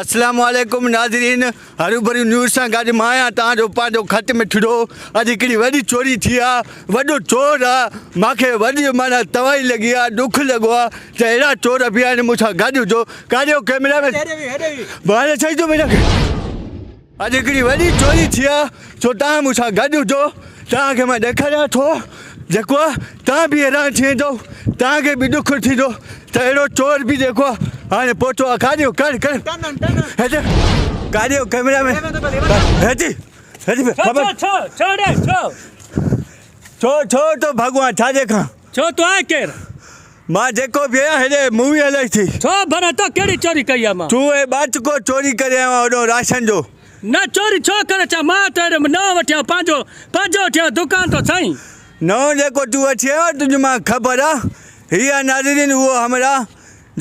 اسلام عليڪم ناظرين هروڀرو نيوز سان گڏ مان آهيان توهان جو پنهنجو خط مٺڙو اڄ هڪڙي وڏي چوري ٿي آ وڏو چور آ مانکي وڏي معنيٰ توائي لڳي آ ڏک لڳو آ ته اهڙا چور به آهن مون سان گڏ هجو ڪاڏي ڪيمرا مين ٻاهر اچي ٿو ميرا اڄ هڪڙي وڏي چوري ٿي آ سو توهان مون سان گڏ هجو توهان کي مان ڏيکاريان ٿو جيڪو آ توهان به حيران ٿي ويندو توهان کي به ڏک ٿيندو ته اهڙو چور به جيڪو آ هاڻي پهتو آ ڪاڏي ڪر ڪر هيڏي ڪاڏي ڪيمرا مين هيڏي هيڏي خبر ڇو ڇو ڙي ڇو ڇو ڇو ٿو ڀڳوان ڇا جي کان ڇو تو آهي ڪير مان جيڪو به آهيان هيڏي مووي هلئي ٿي. ڇو ڀران تو ڪهڙي چوري ڪئي آ مان. تون هي ٻاچڪو چوري ڪري آيو آهين هوڏو راشن جو. نه چوري ڇو ڪري ڇا مان ته هيڏي نئون وٺي آيو پنهنجو پنهنجو وٺي آيو دڪان تو سائين. نئون جيڪو تون وٺي آيو آهين تنهنجي مان خبر آ. هي آ ناظرين اهو همراهه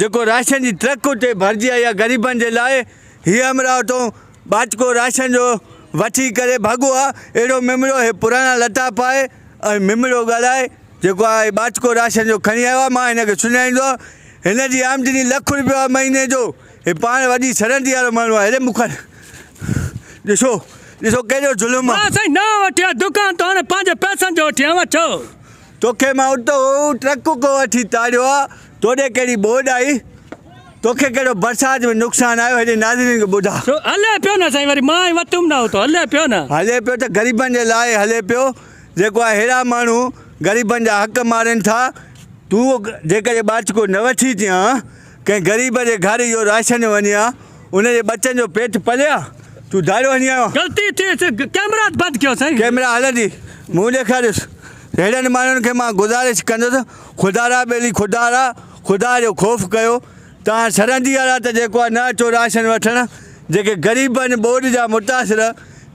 جيڪو راشن جي ٽرڪ اتي ڀرجي آئي آ غريبن جي لاء هي همراهه اتو ٻاچڪو راشن جو وٺي ڪري ڀڳو آ اهڙو ممڙو هي پراڻا لٽا پائي ۽ ممڙو ڳالهائي. جيڪو آء ٻاچڪو راشن جو کڻي آيو آهيان، مان هن کي سڃاڻيندو آهيان. هن جي آمدني لک روپيو آهي مهيني جو. هي پاڻ وڏي سرندي وارو ماڻهو آهي. هيڏي مون کان ڏسو، ڏسو ڪيڏو ظلم آهي. مان سائين نه وٺي آيو دڪان تان هاڻي پنهنجي پئسن جو وٺي آيو آهيان ڇو؟ توکي مان اتو ٽرڪ ڪو وٺي تاڙيو آهي، توڏي ڪهڙي ٻوڏ آئي، توکي ڪهڙو برسات ۾ نقصان آيو، هيڏي ناظرين کي ٻڌاء. ڇو هلي پيو نه سائين وري مان ئي وتم نه اتو هلي پيو نه. هلي پيو ته غريبن جي لاء هلي پيو. جيڪو آهي ههڙا ماڻهو غريبن جا حق مارين ٿا تون جيڪڏهن ٻاچڪو نه وٺي اچين ها ڪنهن غريب جي گهر اهو راشن وڃي ها ان جي ٻچن جو پيٽ پلي ها تون ڌاڙيو هڻي آيو آهين. غلطي ٿي ڪيمرا بند ڪيو سائين. ڪيمرا هلندي منهن ڏيکاريس ههڙن ماڻهن کي مان گذارش ڪندس خدارا ٻيلي خدارا خدا جو خوف ڪيو توهان سرندي وارا ته جيڪو آهي نه اچو راشن وٺڻ جيڪي غريب آهن ٻوڏ جا متاثر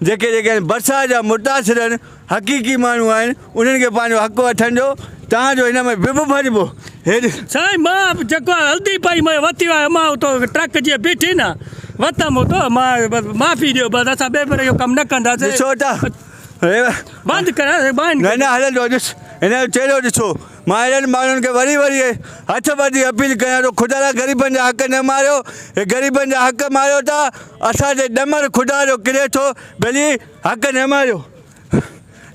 جيڪي جيڪي آهن برسات جا متاثر آهن حقيقي ماڻهو آهن انهن کي پنهنجو حق وٺڻ ڏيو توهان جو هن ۾ به ڀڄبو هيڏ. سائين مان جيڪو آهي هلدي پئي مون وتي آهي مان اتو ٽرڪ جيئن بيٺي نه وتم اتو مان بس معافي ڏيو بس اسان ٻئي ڀيري اهو ڪم نه ڪنداسين. ڏسو ته بند ڪر بند نه نه هلندو ڏس هن جو چهرو ڏسو. مان اهڙن ماڻهن کي وري وري هٿ ٻڌي اپيل ڪيان ٿو خدا را غريبن جا حق نه ماريو هي غريبن جا حق ماريو ٿا اسان تي ڏمر خدا جو ڪري ٿو ڀلي حق نه ماريو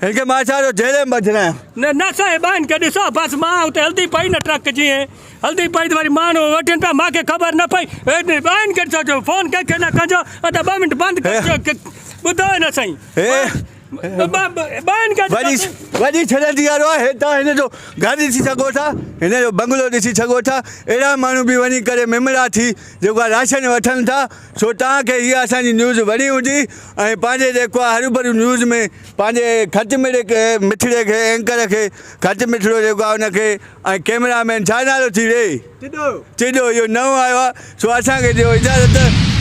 هن کي مان ڇا ٿو جيل ۾ ٻڌرايان. نه نه سائين ٻانهن کي ڏسو بس مان اتي هلدي پئي نه ٽرڪ جيئن هلدي پئي ته وري ماڻهو وٺن پيا مان کي خبر نه پئي ٻانهن کي ڏسو جو فون ڪنهن کي نه ڪجو ادا ٻه منٽ بند ڪجو ٻڌو نه سائين. وڏي وڏي ڇڏندي وارو آهي هي توهان هن جو گهر ڏسي سگهو ٿا هن جو بنگلو ڏسي سگهو ٿا اهڙا ماڻهو به وڃي ڪري ممڙا ٿي جيڪو آهي راشن وٺن ٿا سو توهان کي هي اسان جي نيوز وڻي هوندي ۽ پنهنجي جيڪو آهي هروڀرو نيوز ۾ پنهنجي خط مڙي کي مٺڙي کي اينڪر کي خط مٺڙو جيڪو آهي ان کي ۽ ڪيمرا مين ڇا نالو ٿي ري چڏو اهو نئون آيو آهي سو اسان کي ڏيو اجازت.